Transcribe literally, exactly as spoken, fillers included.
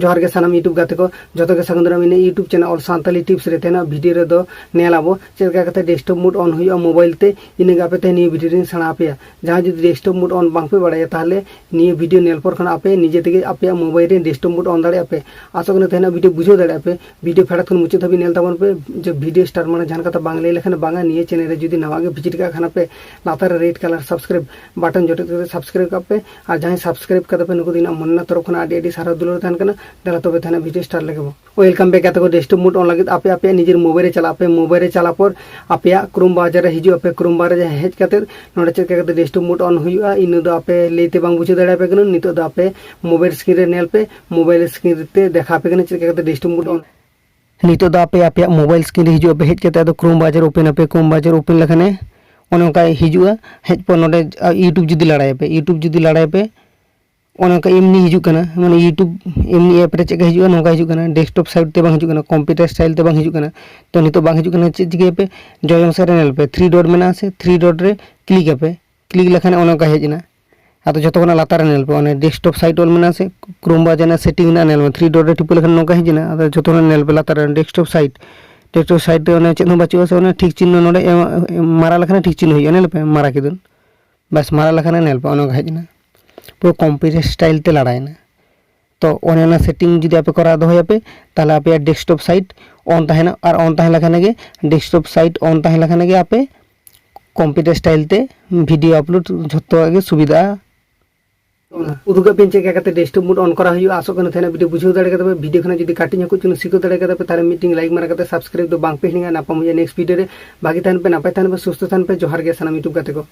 ᱡᱚᱦᱟᱨ ᱜᱮ ᱥᱟᱱᱟᱢ YouTube ᱜᱟᱛᱮ ᱠᱚ, ᱡᱚᱛᱚ ᱜᱮ ᱥᱟᱹᱜᱩᱱ ᱫᱟᱨᱟᱢ᱾ ᱤᱧᱟᱹᱜ YouTube channel All Santali Tips ᱨᱮ ᱛᱮᱦᱮᱧᱟᱜ video ᱨᱮᱫᱚ ᱧᱮᱞ ᱟᱵᱚ ᱪᱮᱫ ᱞᱮᱠᱟ ᱠᱟᱛᱮ desktop mode on ᱦᱩᱭᱩᱜᱼᱟ mobile ᱛᱮ, ᱤᱱᱟᱹ ᱜᱮ ᱟᱯᱮ ᱛᱮᱦᱮᱧ ᱱᱤᱭᱟᱹ video ᱨᱮᱧ ᱥᱮᱬᱟ ᱟᱯᱮᱭᱟ᱾ ᱡᱟᱦᱟᱸᱭ ᱡᱩᱫᱤ desktop mode on ᱵᱟᱝ ᱯᱮ ᱵᱟᱲᱟᱭᱟ, ᱛᱟᱦᱚᱞᱮ ᱱᱤᱭᱟᱹ video ᱧᱮᱞ ᱯᱚᱨ ᱠᱷᱚᱱ ᱟᱯᱮ ᱱᱤᱡᱮ ᱛᱮᱜᱮ ᱟᱯᱮᱭᱟᱜ mobile ᱨᱮ desktop mode on ᱫᱟᱲᱮᱭᱟᱜᱼᱟ ᱯᱮ᱾ ᱟᱥᱚᱜ ᱠᱟᱱᱟ ᱛᱮᱦᱮᱧᱟᱜ video ᱵᱩᱡᱷᱟᱹᱣ ᱫᱟᱲᱮᱭᱟᱜᱼᱟ ᱯᱮ᱾ Video ᱯᱷᱮᱰᱟᱛ ᱠᱷᱚᱱ ᱢᱩᱪᱟᱹᱫ ᱫᱷᱟᱹᱵᱤᱡ ᱧᱮᱞ ᱛᱟᱵᱚᱱ ᱯᱮ᱾ ᱡᱮ video start ᱢᱟᱲᱟᱝ ᱡᱟᱦᱟᱱ ᱠᱟᱛᱷᱟ ᱵᱟᱝ ᱞᱟᱹᱭ ᱞᱮᱠᱷᱟᱱ ᱵᱟᱝᱟ, ᱱᱤᱭᱟᱹ channel ᱨᱮ ᱡᱩᱫᱤ ᱱᱟᱣᱟ ᱜᱮ visit ᱠᱟᱜ ᱠᱷᱟᱱ ᱯᱮ, ᱞᱟᱛᱟᱨ ᱨᱮ red colour subscribe button ᱡᱚᱴᱮᱫ ᱠᱟᱛᱮ subscribe ᱠᱟᱜ ᱯᱮ᱾ ᱟᱨ ᱡᱟᱦᱟᱸᱭ subscribe ᱠᱟᱫᱟ ᱯᱮ, ᱱᱩᱠᱩ ᱫᱚ ᱤᱧᱟᱹᱜ ᱢᱚᱱᱮ ᱨᱮᱱᱟᱜ ᱛᱚᱨᱚᱯ ᱠᱷᱚᱱᱟᱜ ᱟᱹᱰᱤ ᱟᱹᱰᱤ ᱥᱟᱨᱦᱟᱣ ᱫᱩᱞᱟᱹᱲ ᱛᱟᱦᱮᱱ ᱠᱟᱱᱟ᱾ ᱫᱮᱞᱟ ᱛᱚᱵᱮ ᱛᱟᱦᱮᱱᱟ video start ᱞᱮᱜᱮ ᱵᱚ᱾ Welcome back ᱜᱟᱛᱮ ᱠᱚ, desktop mode on ᱞᱟᱹᱜᱤᱫ ᱟᱯᱮ ᱟᱯᱮᱭᱟᱜ ᱱᱤᱡᱮᱨ mobile ᱨᱮ ᱪᱟᱞᱟᱜ ᱯᱮ᱾ Mobile ᱨᱮ ᱪᱟᱞᱟᱣ ᱯᱚᱨ ᱟᱯᱮᱭᱟᱜ Chrome browser ᱨᱮ ᱦᱤᱡᱩᱜ ᱟᱯᱮ᱾ Chrome browser ᱨᱮ ᱦᱮᱡ ᱠᱟᱛᱮ ᱱᱚᱰᱮ ᱪᱮᱫ ᱞᱮᱠᱟ ᱠᱟᱛᱮ desktop mode on ᱦᱩᱭᱩᱜᱼᱟ, ᱤᱱᱟᱹ ᱫᱚ ᱟᱯᱮ ᱞᱟᱹᱭ ᱛᱮ ᱵᱟᱝ ᱵᱩᱡᱷᱟᱹᱣ ᱫᱟᱲᱮᱭᱟᱯᱮ ᱠᱟᱱᱟ᱾ ᱱᱤᱛᱚᱜ ᱫᱚ ᱟᱯᱮ mobile screen ᱨᱮ ᱧᱮᱞ ᱯᱮ, mobile screen ᱛᱮ ᱫᱮᱠᱷᱟᱣ ᱟᱯᱮ ᱠᱟᱱᱟ ᱪᱮᱫ ᱞᱮᱠᱟ ᱠᱟᱛᱮ desktop mode on᱾ ᱱᱤᱛᱚᱜ ᱫᱚ ᱟᱯᱮ ᱟᱯᱮᱭᱟᱜ mobile screen ᱨᱮ ᱦᱤᱡᱩᱜ ᱟᱯᱮ, ᱦᱮᱡ ᱠᱟᱛᱮ ᱟᱫᱚ Chrome browser open ᱟᱯᱮ᱾ Chrome browser open ᱞᱮᱠᱷᱟᱱ ᱚᱱᱮ ᱚᱱᱠᱟ ᱦᱤᱡᱩᱜᱼᱟ᱾ ᱦᱮᱡ ᱯᱚᱨ ᱱᱚᱰᱮ YouTube ᱡᱩᱫᱤ ᱞᱟᱲᱟᱭᱟᱯᱮ, YouTube ᱡᱩᱫᱤ ᱞᱟᱲᱟᱭᱟᱯᱮ, ᱚᱱᱮ ᱚᱱᱠᱟ ᱮᱢᱱᱤ ᱦᱤᱡᱩᱜ ᱠᱟᱱᱟ, ᱢᱟᱱᱮ YouTube ᱮᱢᱱᱤ app ᱨᱮ ᱪᱮᱫ ᱞᱮᱠᱟ ᱦᱤᱡᱩᱜᱼᱟ, ᱱᱚᱝᱠᱟ ᱦᱤᱡᱩᱜ ᱠᱟᱱᱟ᱾ Desktop site ᱛᱮ ᱵᱟᱝ ᱦᱤᱡᱩᱜ ᱠᱟᱱᱟ, computer style ᱛᱮ ᱵᱟᱝ ᱦᱤᱡᱩᱜ ᱠᱟᱱᱟ᱾ ᱛᱚ ᱱᱤᱛᱚᱜ ᱵᱟᱝ ᱦᱤᱡᱩᱜ ᱠᱟᱱᱟ, ᱪᱮᱫ ᱪᱤᱠᱟᱹᱭᱟᱯᱮ? ᱡᱚᱡᱚᱢ ᱥᱮᱫ ᱨᱮ ᱧᱮᱞ ᱯᱮ, three dot ᱢᱮᱱᱟᱜᱼᱟ ᱥᱮ, three dot ᱨᱮ click ᱟᱯᱮ᱾ Click ᱞᱮᱠᱷᱟᱱ ᱚᱱᱮ ᱚᱱᱠᱟ ᱦᱮᱡ ᱮᱱᱟ᱾ ᱟᱫᱚ ᱡᱚᱛᱚ ᱠᱷᱚᱱᱟᱜ ᱞᱟᱛᱟᱨ ᱨᱮ ᱧᱮᱞ ᱯᱮ, ᱚᱱᱮ desktop site ᱚᱞ ᱢᱮᱱᱟᱜᱼᱟ ᱥᱮ, Chrome browser ᱨᱮᱱᱟᱜ setting ᱨᱮᱱᱟᱜ ᱧᱮᱞ ᱢᱮ, three dot ᱨᱮ ᱴᱤᱯᱟᱹ ᱞᱮᱠᱷᱟᱱ ᱱᱚᱝᱠᱟ ᱦᱮᱡ ᱮᱱᱟ᱾ ᱟᱫᱚ ᱡᱚᱛᱚ ᱠᱷᱚᱱᱟᱜ ᱧᱮᱞ ᱯᱮ ᱞᱟᱛᱟᱨ ᱨᱮ desktop site, desktop site ᱨᱮ ᱚᱱᱮ ᱪᱮᱫ ᱦᱚᱸ ᱵᱟᱹᱪᱩᱜᱼᱟ ᱥᱮ, ᱚᱱᱮ ᱴᱷᱤᱠ ᱪᱤᱱᱦᱟᱹ ᱱᱚᱰᱮ ᱮᱢ, ᱢᱟᱨᱟ ᱞᱮᱠᱷᱟᱱ ᱴᱷᱤᱠ ᱪᱤᱱᱦᱟᱹ ᱦᱩᱭᱩᱜᱼᱟ, ᱧᱮᱞ ᱯᱮ ᱢᱟᱨᱟ ᱠᱮᱫᱟᱹᱧ᱾ ᱵᱟᱥ, ᱢᱟᱨᱟ ᱞᱮᱠᱷᱟᱱ ᱧᱮᱞ ᱯᱮ ᱚᱱᱮ ᱚᱱᱠᱟ ᱦᱮᱡ ᱮᱱᱟ, ᱯᱩᱨᱟᱹ computer style ᱛᱮ ᱞᱟᱲᱟᱭᱮᱱᱟ᱾ ᱛᱚ ᱚᱱᱮ ᱚᱱᱟ setting ᱡᱩᱫᱤ ᱟᱯᱮ ᱠᱚᱨᱟᱣ ᱫᱚᱦᱚᱭᱟᱯᱮ, ᱛᱟᱦᱚᱞᱮ ᱟᱯᱮᱭᱟᱜ desktop site on ᱛᱟᱦᱮᱱᱟ᱾ ᱟᱨ on ᱛᱟᱦᱮᱸ ᱞᱮᱠᱷᱟᱱ ᱜᱮ, desktop site on ᱛᱟᱦᱮᱸ ᱞᱮᱠᱷᱟᱱ ᱜᱮ ᱟᱯᱮ computer style ᱛᱮ video upload ᱡᱷᱚᱛᱚᱣᱟᱜ ᱜᱮ ᱥᱩᱵᱤᱫᱷᱟᱜᱼᱟ᱾ ᱩᱫᱩᱜ ᱟᱯᱮ ᱪᱮᱫ ᱞᱮᱠᱟ ᱠᱟᱛᱮ desktop mode on ᱠᱚᱨᱟᱣ ᱦᱩᱭᱩᱜᱼᱟ᱾ ᱟᱥᱚᱜ ᱠᱟᱱᱟ ᱛᱮᱦᱮᱧᱟᱜ video ᱵᱩᱡᱷᱟᱹᱣ ᱫᱟᱲᱮ ᱠᱟᱫᱟ ᱯᱮ᱾ Video ᱠᱷᱚᱱᱟᱜ ᱡᱩᱫᱤ ᱠᱟᱹᱴᱤᱡ ᱦᱚᱸ ᱠᱩᱪ ᱪᱩᱞᱩᱝ ᱥᱤᱠᱷᱟᱹᱣ ᱫᱟᱲᱮ ᱠᱟᱫᱟ ᱯᱮ, ᱛᱟᱦᱚᱞᱮ ᱢᱤᱫᱴᱮᱱ like ᱢᱟᱨᱟ ᱠᱟᱛᱮ subscribe ᱫᱚ ᱵᱟᱝ ᱯᱮ ᱦᱤᱲᱤᱧᱟ᱾ ᱧᱟᱯᱟᱢ ᱦᱩᱭᱩᱜᱼᱟ next video ᱨᱮ᱾ ᱵᱷᱟᱜᱤ ᱛᱟᱦᱮᱱ ᱯᱮ, ᱱᱟᱯᱟᱭ ᱛᱟᱦᱮᱱ ᱯᱮ, ᱥᱩᱥᱛᱷᱚ ᱛᱟᱦᱮᱱ ᱯᱮ᱾ ᱡᱚᱦᱟᱨ ᱜᱮ ᱥᱟᱱᱟᱢ YouTube ᱜᱟᱛᱮ ᱠᱚ᱾